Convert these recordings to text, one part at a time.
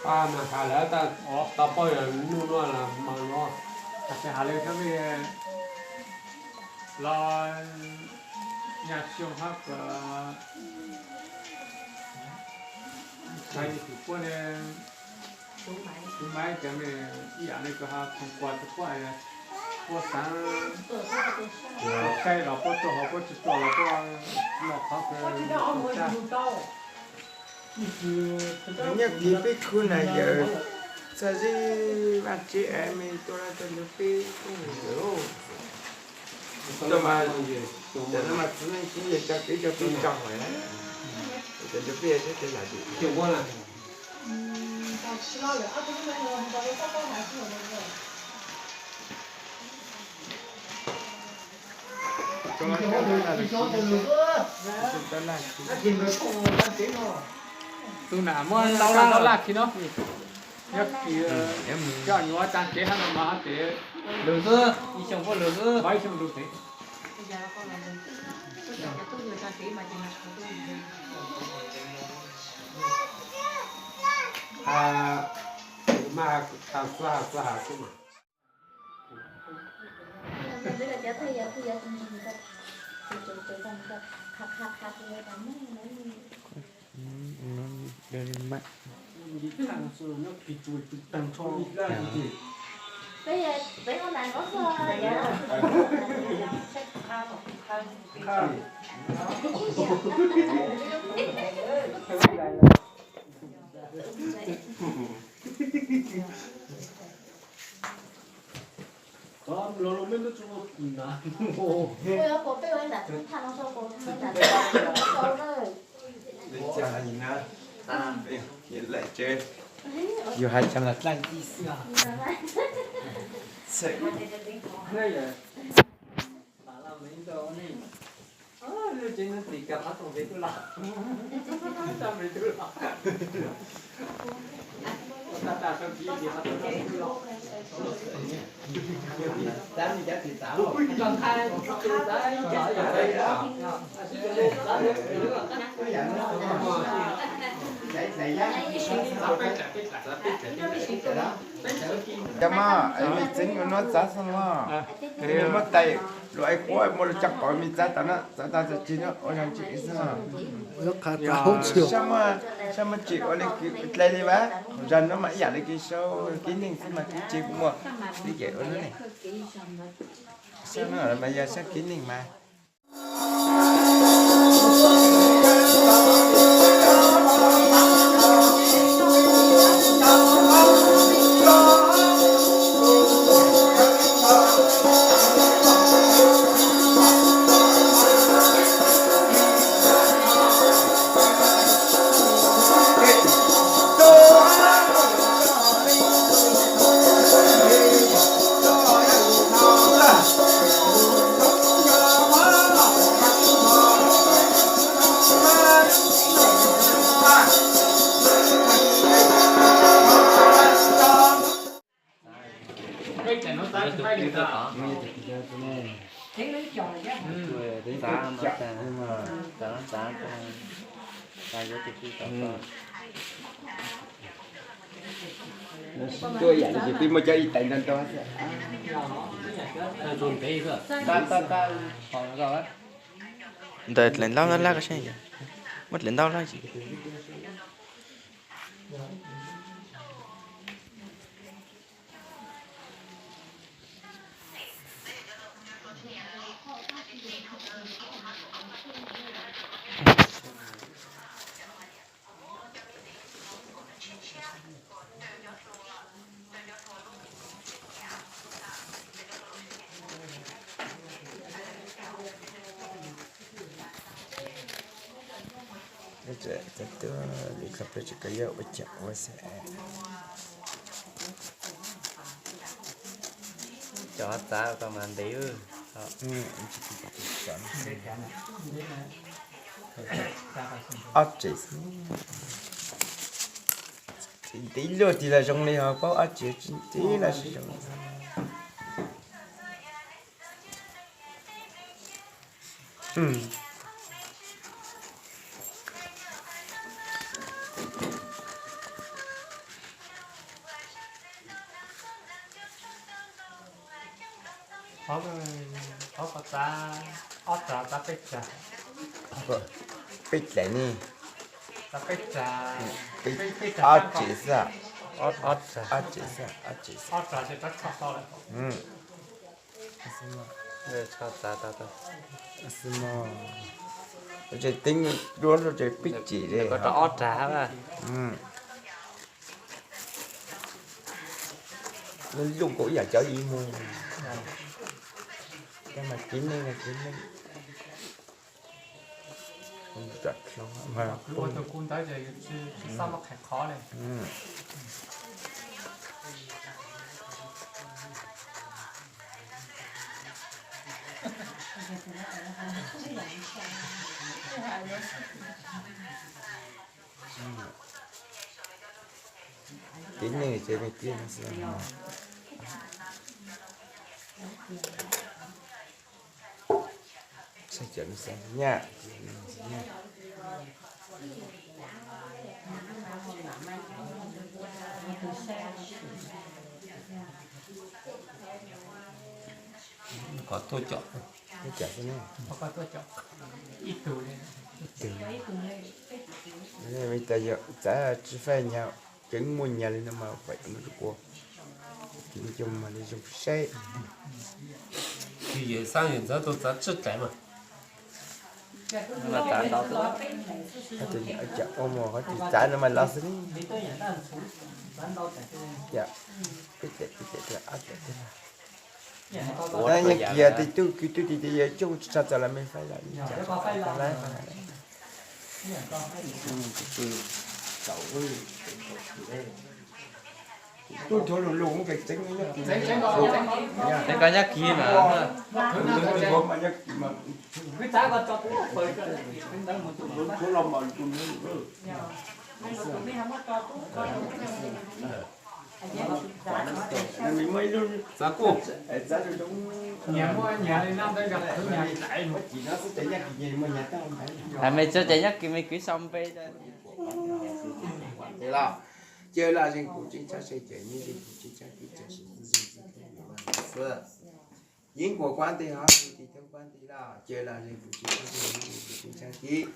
Mas has lawv tau paub yog nub nuav mas no. Has lawv txhob mej los nyaj xyoo hab kws txhais yus tus puab ne, tus maiv cov ne, ib yam li kws has thoom kuas tus puab, puab xaav, puab saib los puab tuaj, ho puab tsi tuaj los puab los qhov kws Nyob kis peb khub na yawm txag zib vaj tsib es me tuaj lawm rau ntawm peb khub na yawm. Cov mas, cov no mas txiv neej tsis nyiam cov kev coj peb tso hais na. Cov ntawd peb sab tes lam dim. Tus nam muab ntau laj ntau laj khi no. Nyob kis coj nyuam tsaa kev hab no mas hab tes lug xwb, ib xyoos puab lug xwb, ib xyoos lug tes. Has, mas has xwb, has xwb mas. Yus has cov los dlaaj tij xwb. Cov mas, mej txeev yuav nuav txav xwb mas, mej muab tais luag es quav muab luag coj pov mej txav tau na, txav tau txav tsis na ua zag tsis xwb mas. Sab muaj, sab muaj tsis ua le kws dlai li vas, zag nuav mas ib yam le kws sau kev neeg xwb mas kuv tsis muaj li ces ua nuav ne. Sab nuav mas yog sab kev neeg mas. Tuaj yam li ces peb muaj cov ib tais ntau ntau xwb. Ntawm dlaim ntaub lab lab ko seb, muab dlaim ntaub lab tsis. Cov txav ko mas ntev. Ob tsev, tsis ntev luaj tig los zoo li ho paub ob tsev tsis ntev los sib zoo. Ob txav, ob txav, txav peb txav. Peb txav ne. Ob tsev xwb. Ob tsev xwb, ob tsev xwb. Tsev teeb duab rau tsev peb tsev li. Ob txav. Lub lub nkaus ib yam cov ib mus. Cov mas kev neeg, kev neeg. Kev neeg ces me kiag no xwb. Saib cov no xwb nyaj. Qhov tuaj com, tuaj com xwb ne. Txav tsis faij nyag, tseem muaj nyag li no mas faim mus rau kuv. Ces mas li zoo saib. Ces yawm xab yawm ntxawv tau txav tsib tais mas. Qhov tis txav no mas los xwb ne. Peb tais, peb tais, ob tais. Nyaj kiag tes tub kwv tub tis tes yawg coob tsis tshua txog los me faib lawm. Tub rhuav lus lus, tseev koj nyab kiv mas. Txav kuj. Hais me txog cov nyab kiv me kwv sau npe. Ces laj zeeg kuv tseeb tshaj se, ces nyob zeeg kuv tseeb tshaj kwv tshaj se, xwb. Yeeb kuas kuab nteg hov, tus tis thoob kuab nteg laj, ces laj zeeg kuv tseeb tshaj se, nyob zeeg kuv tseeb tshaj kwv.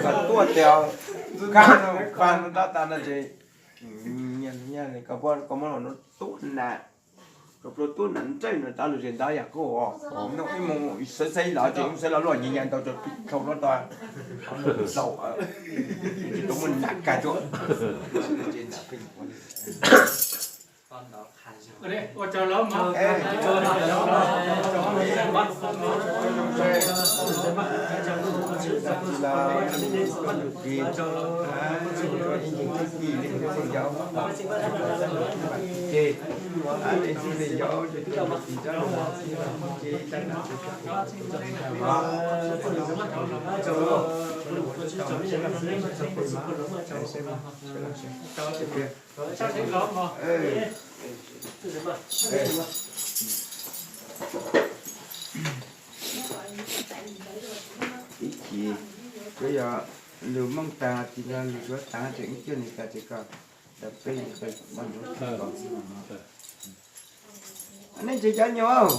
Koj tuaj tias kab no kab no tab tas no ces, koj muab los no tuaj na. Koj pluag tub nam ntsej no tab lug zes ntab yam koj no ib mus xaiv xaiv los ces mus xaiv los luaj nyias nyias ntau rau pib dhau lub tau. Xaus, tsis tau muaj nam kag tuaj. Ib chim, tsuav yog lug mooj taag, tis no lug tsuav taag ces wb coj nws tas ces koj peb yuav peb ua ntsuav tag los xwb. Nej tsis cov nyuam.